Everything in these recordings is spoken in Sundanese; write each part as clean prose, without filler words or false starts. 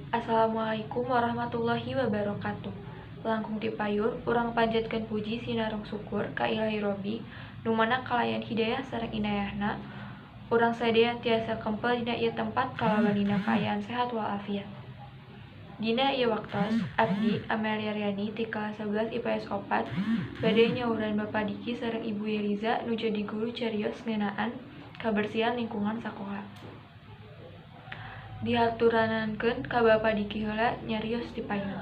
Assalamualaikum warahmatullahi wabarakatuh. Langkung ti payun, urang panjatkeun puji sinareng syukur ka Ilahi Robbi, nu mana kalayan hidayah sareng inayahna, urang sadaya tiasa kempel dina ieu tempat kalawan dina kaayaan sehat walafiat. Dina ieu waktos, abdi Amelia Riani ti kelas 11 IPS 4 bade nyauran Bapak Diki sareng Ibu Yeliza nu jadi guru carios ngeunaan kabersihan lingkungan sakola. Dihaturankeun ka Bapak Diki heula nyarios di payun.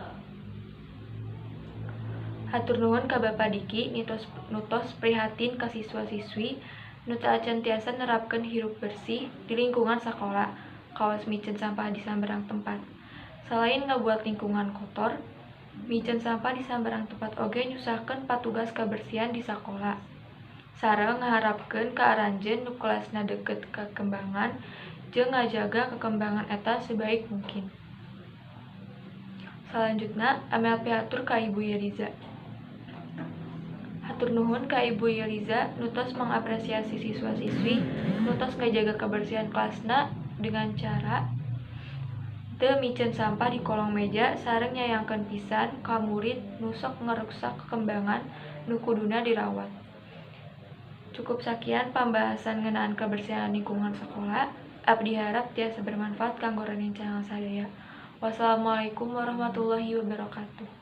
Hatur nuhun ka Bapak Diki nu tos prihatin ka siswa-siswi nu teu acan tiasa nerapkeun hirup bersih di lingkungan sakola, kawas miceun sampah di sambarang tempat. Salain ngabuat lingkungan kotor, miceun sampah di sambarang tempat oge nyusahkeun patugas kabersihan di sakola. Sareng ngaharapkeun ka aranjeun nu kelasna deukeut kakembangan jeung ngajaga kekembangan eta sebaik mungkin. Salanjutna, Amel pihatur ka Ibu Yeliza. Hatur nuhun ka Ibu Yeliza nu tos mengapresiasi siswa-siswi nu tos ngajaga kebersihan kelasna dengan cara teu miceun sampah di kolong meja sareng nyayangkeun pisan ka murid nu sok ngaruksak kekembangan nu kuduna dirawat. Cukup sakian pambahasan ngeunaan kebersihan lingkungan sakola. Abdi harap tiasa bermanfaat kanggo rerencangan sadaya. Wassalamualaikum warahmatullahi wabarakatuh.